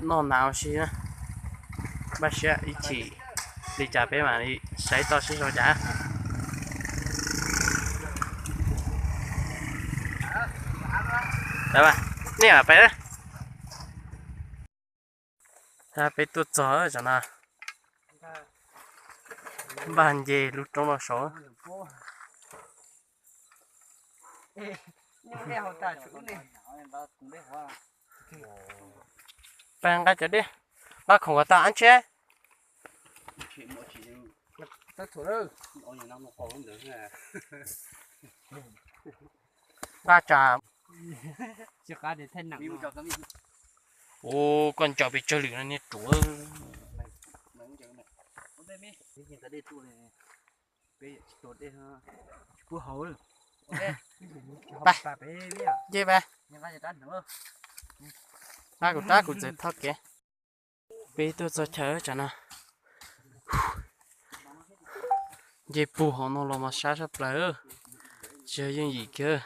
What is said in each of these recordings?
Noj hnav ua si na, npaj siab ib chim li cas peb mam li saib toj seb zoo cas. Nej peb, peb tuaj txog tam no, npaj nce lub roob no saud. Pab nqa cov dej, nqa khoom kom tau ab tsheb. Nqa tsam. Ua koj nco pes tsawg lwm no niag ruam. Nce pab, nqa kuv rab kuv txawm thoj kev. Peb tuaj txog chaw tsam no, nce puag hauv no los mas sab sab plaws, tsis yog yooj yim kiag.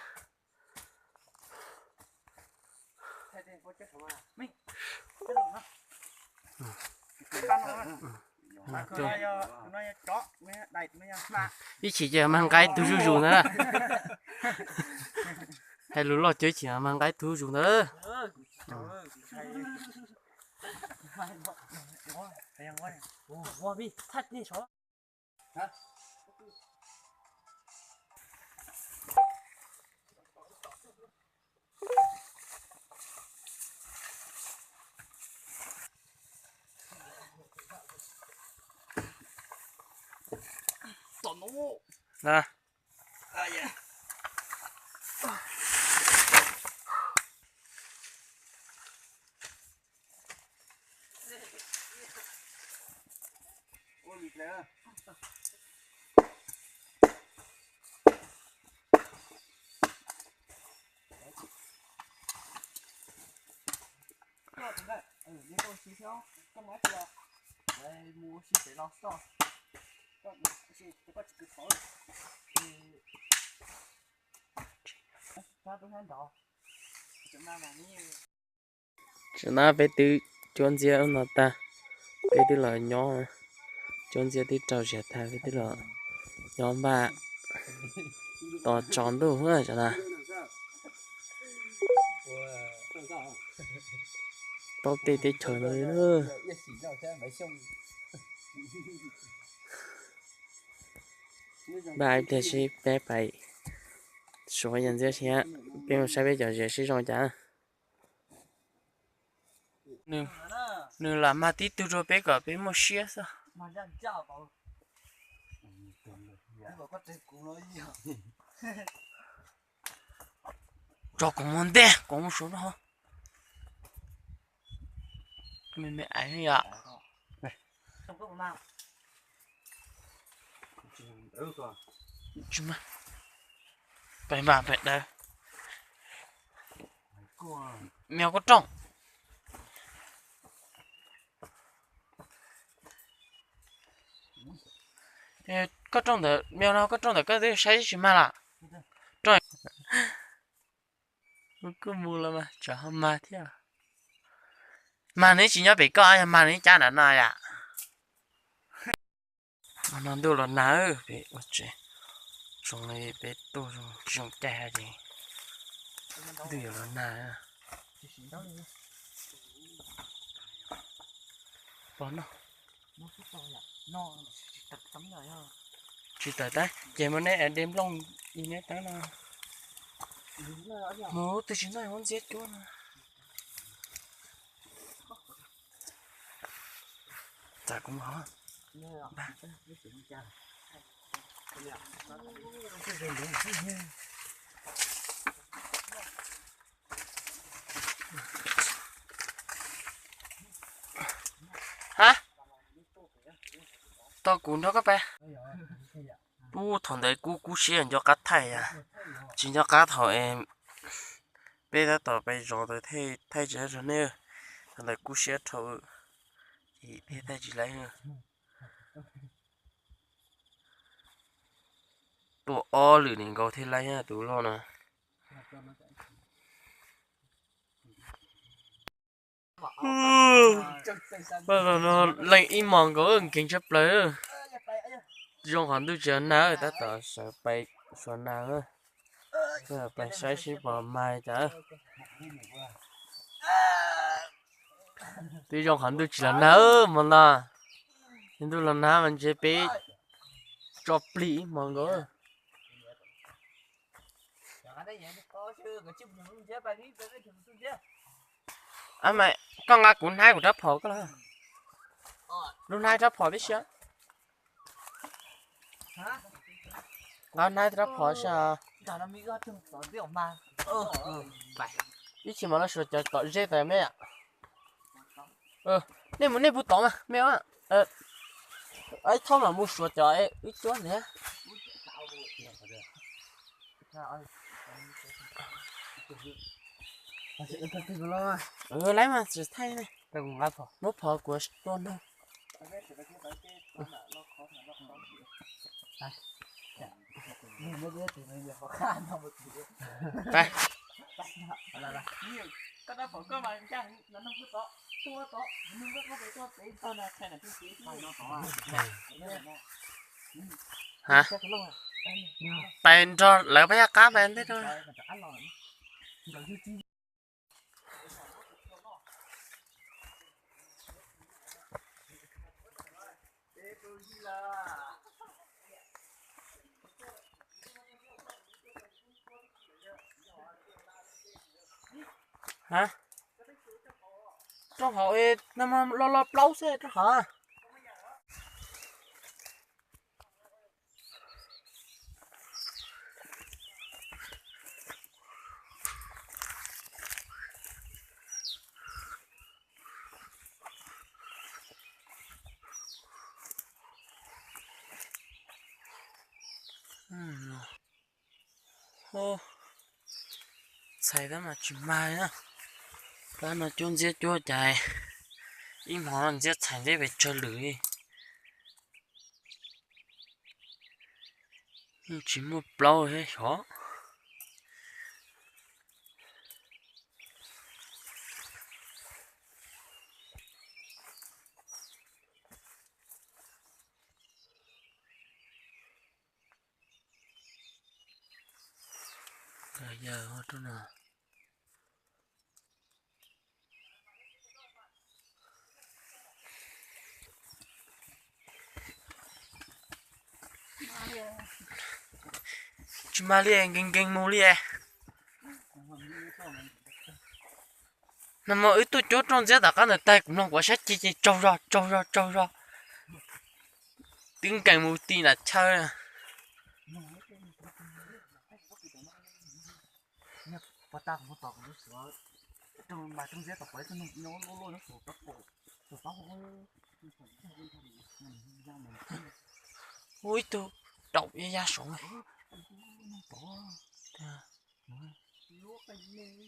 Ib chim ces mag nqa ib tug zuj zus ntawd. Hais lus loj cuab ib chim mag nqa ib tug zuj zus ntawd. Tam no peb twb cuab ntxiab no tag, peb twb los nyob, cuab ntxiab twb rau zias tag, peb twb los nyob npaj tos tsaus ntuj tam no. Paub tej teb chaws no li na. Npaj ib pliag seb peb pais suav yam ntxiab thiab, peb mus saib peb cov zes seb zoo cas. Nws lam mag tib tug rau peb kom peb muaj siab xwb. Tso kuv mus ntej, kuv mus suav no. Me me aiv yom. Pais mas pais daws. Me kuj rooj. Koj rooj ntawd, me no koj rooj ntawd koj twb saib tsis mag lawm. Rooj, kuj mus los mas tsam ho mag thiab. Mag nws tsis nyob pem koj, yog mag nws cab nram no yom. Hmo no ntuj los nag, peb ua tsev zoo li peb tuaj tsis zoo caij hais tias ntuj yuav los nag. Pog no tsis tawm tab ces muab neb de nplooj ib neb tab no. Mus twb tsis noj muab ntxiab cuab no. Txawm kuv mus hov. Ha, tau kuv nrog koj pab. Ub, thaum ntawd kub kub siab nco qab thaij, tsis nco qab thaum peb tab tom pais zov ntawd thaij tsis tau rau nej. Thaum ntawd kub siab dhau, ces peb thaij tsis laib. Tuaj ob lwm nim nkaus thiaj laib tus loj no. Leej ib hmos nkaus nkeeg tshaj plaws. Zoo qhov ntuj tsis los nag tab tom sawv pais suav nag. Pais saib seb puas mag cas. Twb zoo qhov ntuj tsis los nag hmo no. Ntuj los nag mas ntshe peb tso plig ib hmos nkaus. Mas koj nqa kuv hnaib kuv rab phom koj los. Lub hnaib rab phom tib si. Nqa hnaib rab phom si. Ib chim mas los suav cov tom zeb tas me. Nej mus nej pub tod mas me. Ib thob mas mus suav cov wb cuab ntiag. Lawv mas tsis thaij ne. Muab phov kuv tua nag. Pais nrog lawv pab yaj qab pais ntej rau. Rau hauv, no los los plaub xwb rau hauv. Txhais tab mas tsis mag na. Tab no cuab ntxiab cuab cas ib hmo no ntxiab txhais ntxiab pes tsawg lwm li. Yeej tsis muaj plaub thiab xyov. Nkag yawg rau no. Tsis mag li, nkees nkees mus li. Nag hmo wb tuaj cuab roj ntxiab tom qab ntawd tag kuv mloog kuv saib ci ces tsaug zog tsaug zog tsaug zog. Twb nkees mus ti nram chaw. Ua ib tug daum ya ya saud.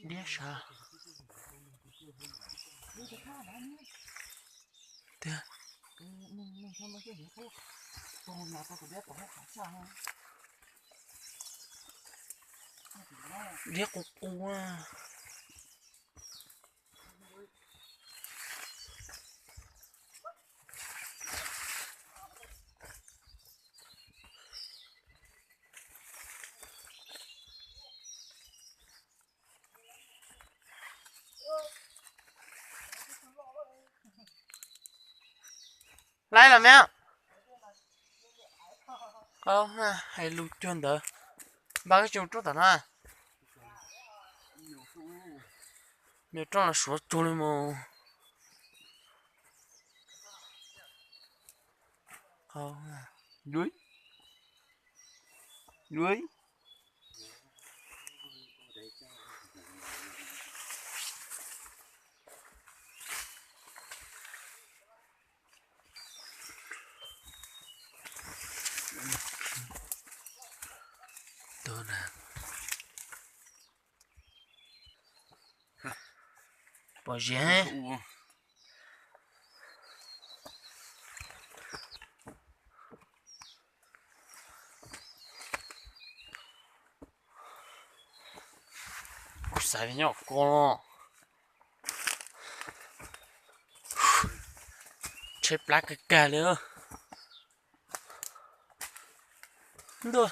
Diab sab. Tiag. Diab qus qus. Laib los me. Hais lus cuag ntawd. Npaj koj tsis roj tom no. Nws roj los suav tsuag li mus. Pom ziab. Kuv xav nyob ko. Plab kawg kawg li. Ntuj.